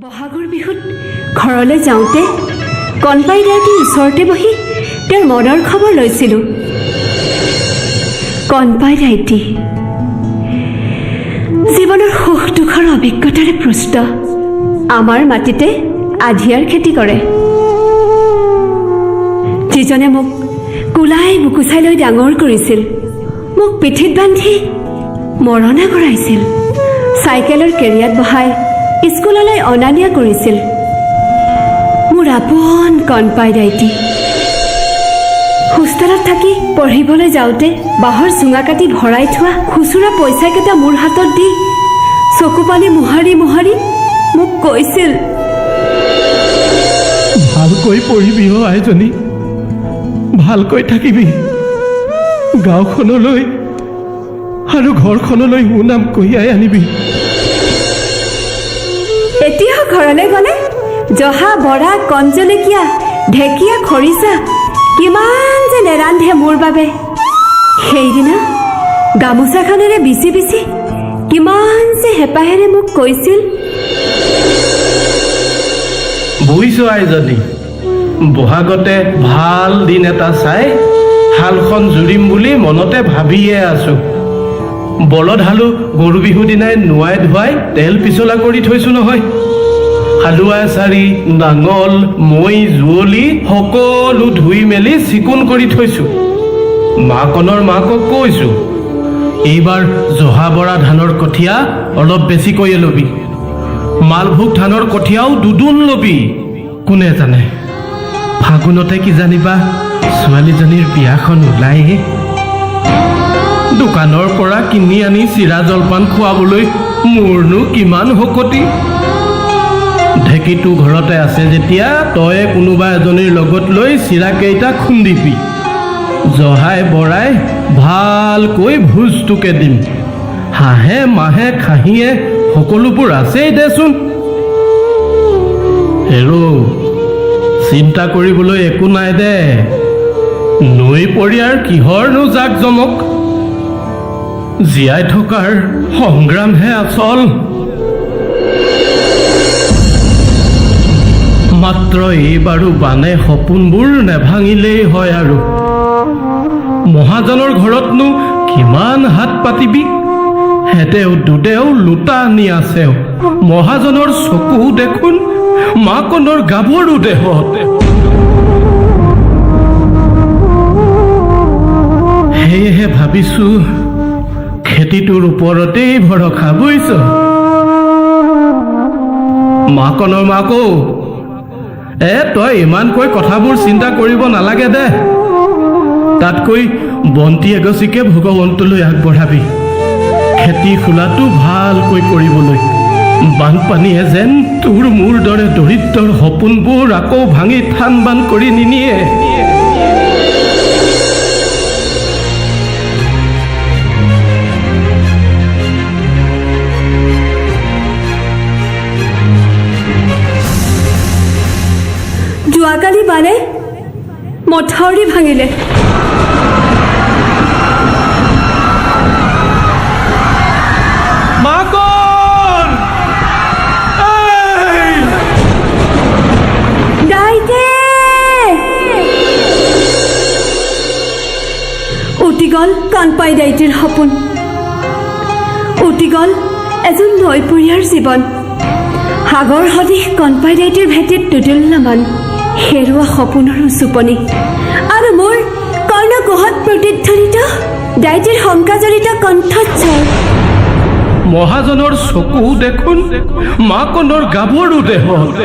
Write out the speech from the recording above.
বহাগৰ বিহুত ঘৰলৈ যাওঁতে কণপাই দাইটিৰ ওচৰতে বহি তেওঁৰ মনৰ খবৰ লৈছিলোঁ। কণপাই দাইটি জীৱনৰ সুখ দুখৰ অভিজ্ঞতাৰে পুষ্ট। আমাৰ মাটিতে আধিয়াৰ খেতি কৰে। যিজনে মোক কোলাই বুকুচাই লৈ ডাঙৰ কৰিছিল, মোক পিঠিত বান্ধি মৰণা কৰাইছিল, চাইকেলৰ কেৰিয়াত বহাই স্কুললৈ অনা নিয়া কৰিছিল, মোৰ আপোন কণপাই দাইটি। হোষ্টেলত থাকি পঢ়িবলৈ যাওঁতে বাঁহৰ চুঙা কাটি ভৰাই থোৱা খুচুৰা পইচাকেইটা মোৰ হাতত দি চকু পানী মোহাৰি মোহাৰি মোক কৈছিল, ভালকৈ পঢ়িবি অ আইজনী, ভালকৈ থাকিবি, গাঁওখনলৈ আৰু ঘৰখনলৈ সুনাম কঢ়িয়াই আনিবি। এতিয়াও ঘৰলৈ গ'লে জহা বৰা কণজলকীয়া ঢেকীয়া খৰিচা কিমান যে নেৰান্ধে মোৰ বাবে। সেইদিনা গামোচাখনেৰে বিচি বিচি কিমান যে হেঁপাহেৰে মোক কৈছিল, বুজিছো আইজনী, বহাগতে ভাল দিন এটা চাই শালখন জুৰিম বুলি মনতে ভাবিয়ে আছো। বলদ হালো গৰু বিহু দিনাই নোৱাই ধুৱাই তেল পিছলা কৰি থৈছো নহয়। হালোৱা চাৰি নাঙল মৈ যুঁৱলি সকলো ধুই মেলি চিকুণ কৰি থৈছো। মাকনৰ মাকক কৈছো, এইবাৰ জহা বৰা ধানৰ কঠীয়া অলপ বেছিকৈয়ে ল'বি, মালভোগ ধানৰ কঠীয়াও দুদুন ল'বি। কোনে জানে ফাগুনতে কিজানিবা ছোৱালীজনীৰ বিয়াখন ওলায়ে। দোকানৰ পৰা কিনি আনি চিৰা জলপান খুৱাবলৈ মোৰনো কিমান শকতি। ঢেঁকীটো ঘৰতে আছে যেতিয়া তয়ে কোনোবা এজনীৰ লগত লৈ চিৰাকেইটা খুন্দিবি, জহাই বৰাই ভালকৈ ভোজটোকে দিম। হাঁহে মাহে খাহীয়ে সকলোবোৰ আছেই দেচোন। হেৰৌ, চিন্তা কৰিবলৈ একো নাই দে। নৈ পৰিয়াৰ কিহৰনো জাক জমক, জীয়াই থকাৰ সংগ্ৰামহে আচল। মাত্ৰ এইবাৰো বানে সপোনবোৰ নেভাঙিলেই হয় আৰু। মহাজনৰ ঘৰতনো কিমান হাত পাতিবি, হেতেও দুদেও লোটা আনি আছেও। মহাজনৰ চকু দেখোন মাকনৰ গাভৰু দেহত। সেয়েহে ভাবিছো খেতিটোৰ ওপৰতেই ভৰসা, বুজিছ মাকনৰ মাকো। তই ইমানকৈ কথাবোৰ চিন্তা কৰিব নালাগে দে, তাতকৈ বন্তি এগছিকে ভগৱন্তলৈ আগবঢ়াবি খেতি খোলাটো ভালকৈ কৰিবলৈ। বানপানীয়ে যেন তোৰ মোৰ দৰে দৰিদ্ৰৰ সপোনবোৰ আকৌ ভাঙি থান বান কৰি নিনিয়ে। যোৱাকালি বানে মথাউৰি ভাঙিলে। মাকন! এই! দাইতে! উটি গ'ল কণপাই দাইটিৰ সপোন, উটি গ'ল এজন নৈপৰীয়াৰ জীৱন। সাগৰ সদৃশ কণপাই দাইটিৰ ভেটিত দুদুল্যমান হেৰুৱা সপোনৰ উচুপনি আৰু মোৰ কৰ্ণকুহত প্ৰতিধ্বনিত দাইটিৰ শংকাজড়িত কণ্ঠস্বৰ। মহাজনৰ চকু দেখোন মাকনৰ গাভৰু দেহত।